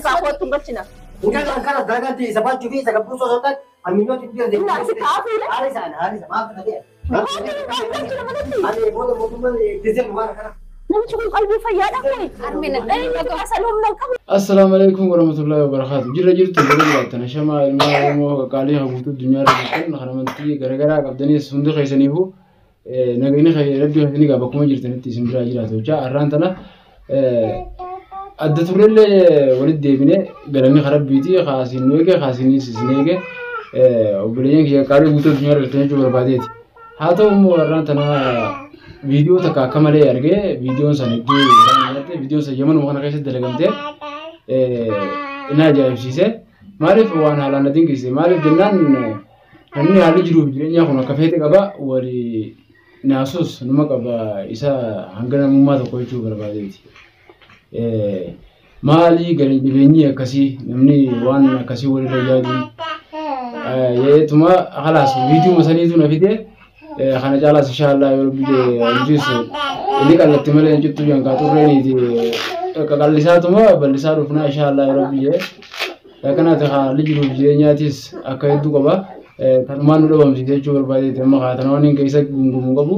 Kottu galchina. Inkaan kana dalagaan isa baachuu fi isa gabbuu osoo ta'an amminyooti bira deemu. Inni asi kaafuu dha. Haala isaan haala isa maaf ta'e. Galchina manatti. Ani booda mootummaan itti waan kana. Namichi kun qalbii fayyaadha kuni. Armina. Eenyutu kaasa humna hin qabu. Assalaamu alaikum warahmatullahi wabarakatuh. Jirra jirtu gara jiraattan shamaa ilmaa Oromoo qaqaalii haguutuu addunyaa irra jirtan kan amantii garaagaraa qabdanis hundi keessaniifuu nagayni rabbii keessanii gaa bakkuma jirtanitti isin biraa jiraatu jecha har'aan tana adda turrellee walitti deebine galanni karabbiiti kaasiin nu eege kaasiinis isin eege obboleeyyan kiyya qaalii guutuu addunyaa irra jirtan jechuu barbaadeeti. Haa ta'u immoo har'aan tana viidiyoo takka akka malee argee viidiyoon san hedduu irraa viidiyoon san yamanuma kana keessatti dalagamtee na ajaa'ibsiise. Maaliif waan haalaan na dinqisiise? Maaliif jennaan namni haalli jiruuf jireenyaa kun akka feete qaba walii naasus numa qaba isa hanga namummaa tokko jechuu barbaadeeti. Maali gara jireenyi akkasii namni waan akkasii walirra yaaduun yeetuma halaas viidiyoo saniitu na fide kana caalaas inshaallah yoo rabbi nutis inni qallatti malee hin cittu jankaa xurreeniiti qaqallisaatuma bal'isaa dhufnaa inshaallah yoo rabbi jee kanaati haalli jiruuf jireenyaatis akka hedduu qaba. Kanumaan nu dhabamsiise jechuu barbaadeeti amma kaatana waan hin keessa gungumuu qabu.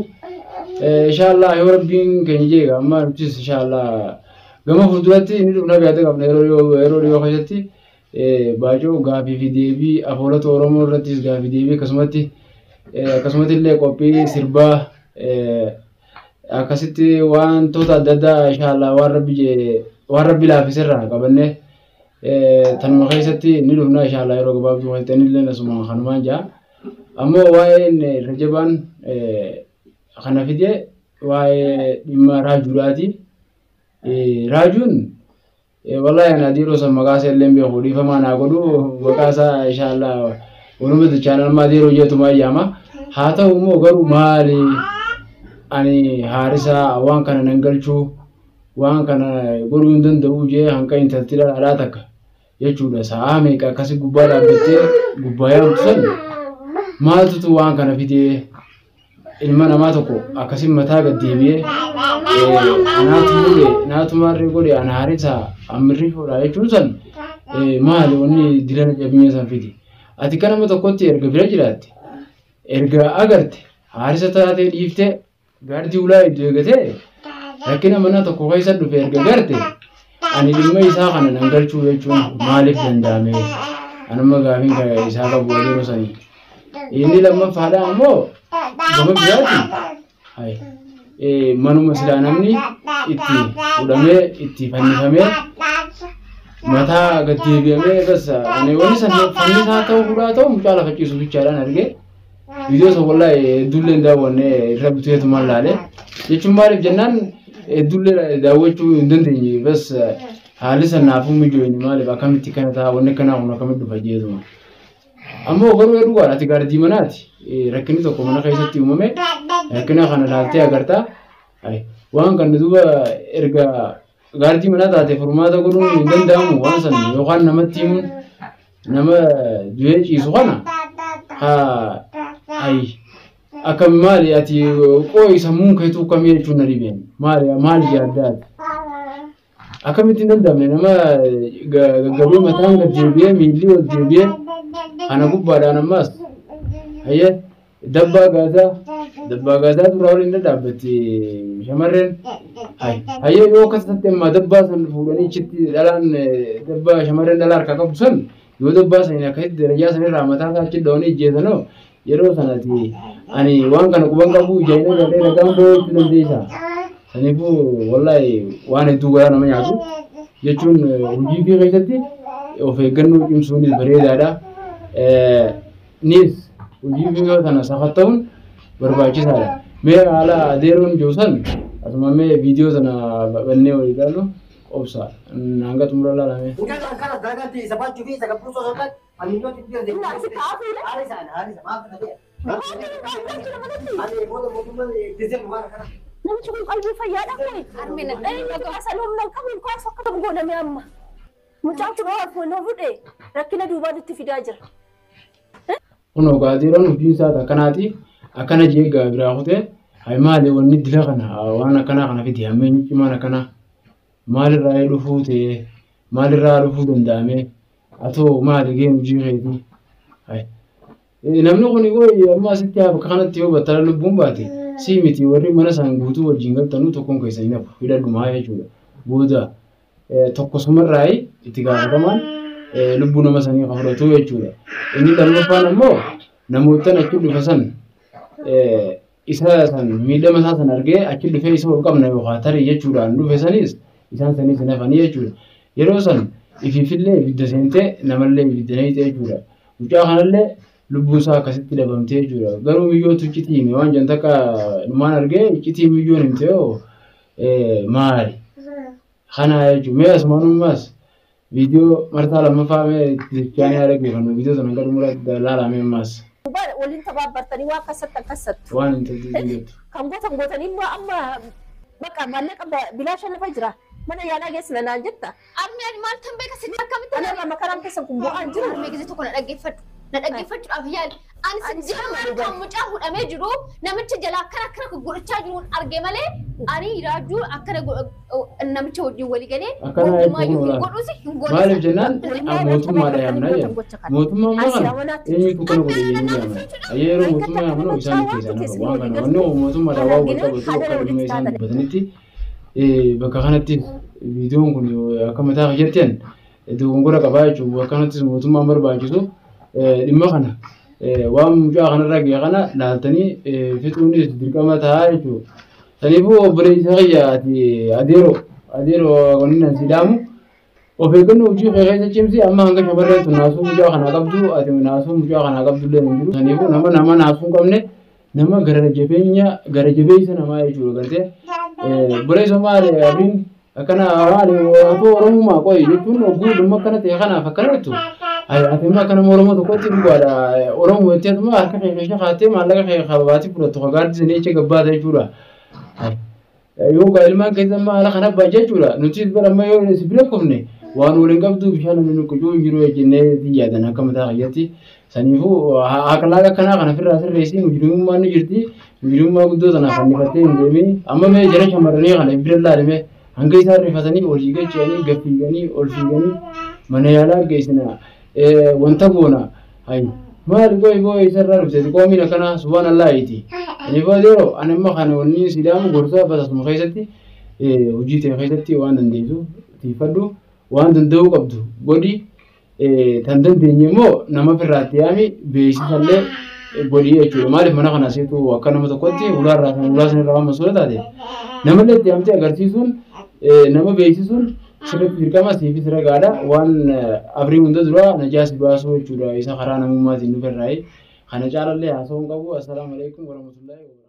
Inshaallah yoo rabbiin keenya jeega amma nutis inshaallah gama fuulduratti inni dhufna beekte qabna yeroo dhiyoo keessatti baacoo gaafii fi deebii afoolota Oromoo irrattis gaafii deebii akkasumatti akkasumatti illee qophii sirbaa akkasitti wantoota adda addaa inshaallah waan rabbi jee waan rabbi laaffiserraa qabannee tanuma keessatti ni dhufna inshaallah yeroo gabaabduu keessatti inni illee asuma kanumaan jaa. Ammoo waa'een Rajabaan kana fide waa'ee dhimma raajuudhaati. Raajuun wallahi ana dhiiroo san maqaa isaa illee beeku dhiifamaa naa godhu maqaa isaa inshaallah waluma dachaan almaa dhiiroo jeetuma ayyaama. Haa ta'u immoo garuu maali ani haarisaa waan kana nan galchuu waan kana godhuu hin danda'u jee hanqa intalti dhalaa takka jechuudha. Sa'aa meeqa akkasi gubbaa dhaabbattee gubbaa yaamtu san maaltutu waan kana fidee ilma namaa tokko akkasi mataa gad deebi'ee anaatu godhe naatu maarree godhe ana haarisaa ammirri fuudha jechuun san maali wanni dilana jabinya san fide. Ati kan nama tokkotti erga bira jiraatte erga agarte haarisa taatee dhiiftee gaardii ulaa iddoo eegatee rakkina mana tokko keessa dhufe erga garte ani dhimma isaa kana nan galchuu jechuun maaliif danda'ame? Anuma gaafiin kan isaa qabu yeroo sanii. Inni lammaffaadha ammoo gama biraatti manuma silaa namni itti hudhamee itti fannifamee mataa gad deebi'amee bas ani wanni san fannisaa ta'u hudhaa ta'u mucaa lafa ciisu bichaadhaan argee viidiyoo san wallahi hedduullee hin daawwanne irra buteetumaan laale jechuun maaliif jennaan hedduullee daawwachuu hin dandeenye bas haalli san naafuu mijooni maaliif akkamitti kana ta'a wanni akkanaa kun akkamitti dhufa jeetuma. Ammoo garuu hedduu waan ati gaardii manaati rakkinni tokko mana keessatti uumame rakkina kana laaltee agartaa waan kana duuba erga gaardii manaa taate furmaata godhuun hin danda'amu waan san yookaan namatti himuun nama du'ee ciisu kana haa akkam maali ati qooyi sammuun keetuu akkamii jechuun na dhibeen maali maali yaaddaati. Akkamitti hin danda'amne nama gaggabee mataan gad deebi'ee miilli ol deebi'ee kana gubbaadhaan ammas hayyee dabbaa gaadaa duraa waliin dhadhaabbatti shamarreen hayyee yoo akkas tatte amma dabbaa san fuudhanii achitti dhalaan dabbaa shamarreen dhalaa harkaa qabdu san yoo dabbaa saniin akkasitti darajaa sanirraa mataa isaa achi dhawanii ijjeesanoo yeroo sanatti ani waan kana quban qabu ijaan agarree ragaan ba'uu jechuu dandeessa. Saniifuu wallahi waan hedduu garaa nama nyaatu jechuun hojii fi keessatti of eeggannoo cimsuunis bareedaadha. Nis hojii fi kana sakatta'uun barbaachisaadha. Mee haala adeeroon jiru san asuma mee viidiyoo sana bannee walii ilaallu obsa hanga xumura ilaalame. Inkaan kana dalagaan isa baachuu fi isa gabbuu osoo ta'an amminyooti bira deemu. Inni asi kaafuu dha. Haala isaan haala isa maaf ta'e. Ani booda mootummaan itti waan kana. Namichi kun qalbii fayyaadha kuni. Armina. Eenyutu kaasa humna hin qabu kaasa akka ta'u gooname amma. Mucaan kun yoo fuudhe rakkina duubaan itti fidaa jira. Kunoo gaazexaan hojiin isaa akkanaati akkana jee biraa kutee maali wanni dila kana waan akkanaa kana fide hammeenyi cimaan akkanaa maalirraa dhufuu ta'ee Maalirraa dhufuu danda'ame? Atoo maali gaheen hojii keetii? Namni kun amma asitti bakka kanatti yoo battala lubbuun baate si miti warri mana isaan guutuu wajjin galtanuu tokkoon keessan hin hafu hidhadhumaa jechuudha. Booda tokko sumarraa itti gaafatamaan lubbuu nama sanii kan fudhatu jechuudha. Inni lammaffaan ammoo namootaan achi dhufe san isa san miidhama isaa san argee achi dhufee isa ol qabna yookaan tarii jechuudhaan dhufe sanis isaan sanis hin hafanii jechuudha. Yeroo san ifiifillee ibidda seentee namallee ibidda neeyite jechuudha. Mucaa kanallee lubbuun isaa akkasitti dhabamtee jechuudha. Garuu miyyootu iccitii hime waan jedhan takka dhumaan argee iccitii miyyoon himte hoo maali? Kana jechuudha. Mee asumaanummaas viidiyoo marsaa lammaffaa mee jechaanii haala geeffannu viidiyoo sana gara muraatti ilaalamee ammaas. Waliin tabaabbartanii waan akkasatti akkasattu. Waan hin tajaajiltu jettu. Kan gootan gootanii immoo amma bakka maallaqa bilaasha lafa jira. Mana yaalaa geessina naan jetta. Armi ani maal tan beeka sin akkamitti Ana irraa makaraan keessan kun bu'aan jiru. Armi gizee tokko na dhaggeeffadhu. Na dhaggeeffachuudhaaf yaali. Ani Ani sin jira jala kan mucaa hudhamee jiru namicha jala akkana akkana godhachaa jiruun arge malee ani raajuu akkana namicha wajjin walii galee Akkana gonkumaayyuu hin jechuun godhusi hin godhusi. Maaliif jennaan mootummaadha yaamna jedha. Mootummaa immoo kana eenyutu kana godhe jennee yaamna. Yeroo mootummaa yaamnu isaan keessaa nafa waan kana wanni mootummaadha waan wal qabatu akka dhimma isaan dubbatanitti bakka kanatti viidiyoon kun akka mataa kiyyattiin dogongora qabaa jechuudha. Bakka kanattis mootummaan barbaachisu dhimma kana waan mucaa kanarra ga'e kana laaltanii fixuunis dirqama ta'a jechuudha. Saniifuu obboleessa kiyya ati adeeroo adeeroo wanni nan sidaamu of eeggannoo hojii kee keessa cimsi amma hanga shamarreen tun naasuu mucaa kanaa qabdu ati naasuu mucaa kanaa qabdu illee hin jiru. Saniifuu nama nama naasuu hin qabne nama gara jabeenya gara jabeessa namaa jechuudha gartee. Obboleessa maali abiin akkana maali otoo Oromummaa qoyi jechuun hogguu dhimma akkana ta'e kanaaf akkana jettu. Ati immoo akka nama Oromoo tokkotti dhugaadha. Oromoo jettee atuma harka kee keessa kaa'attee maallaqa kee kabaatii fudhattu kagaardi jecha gabbaata jechuudha. Yoo gaa ilmaan keessa amma haala kana abbaa jechuudha. Nuti bara amma yoo si bira kufne waan waliin qabdu bishaan namni nuqqicuu hin jiru jennee yaadan akka mataa kiyyatti. Saniifuu akhlaaqa akkanaa kana ofirraa sirreessii mujrimummaan ni jirti. Mujrimummaa guddoo tanaaf fannifattee hin deemin. Amma mee jara shamarranii kana bira ilaalime hanga isaan rifatanii olii gacha'anii gaffiiganii ol fiiganii mana yaalaa geessina. Wanta goona. Hayi maali goy goy isarraa dhufte qoomiin akkanaa subhaan Allaahiti. Saniifuu yeroo ani amma kana wanni sidaamu gorsaa batasuma keessatti hojii ta'e keessatti waan dandeessu tiifadhu waan danda'uu qabdu godhi tan dandeenye immoo nama firraatti yaami beeksisallee godhi jechuudha. Maaliif mana kana seetu akka nama tokkotti ulaarraa san ulaa sanirraa waan masuula taate namallee itti yaamtee agarsiisuun nama beeksisuun sirriitti dirqama siifis ragaadha waan abrii hunda dura najaasi baasuu jechuudha isa karaa namummaatiin dhuferraayi. Kana caalallee haasa'uu hin qabu. Assalaamu alaikum warahmatullaahi wabarakatuh.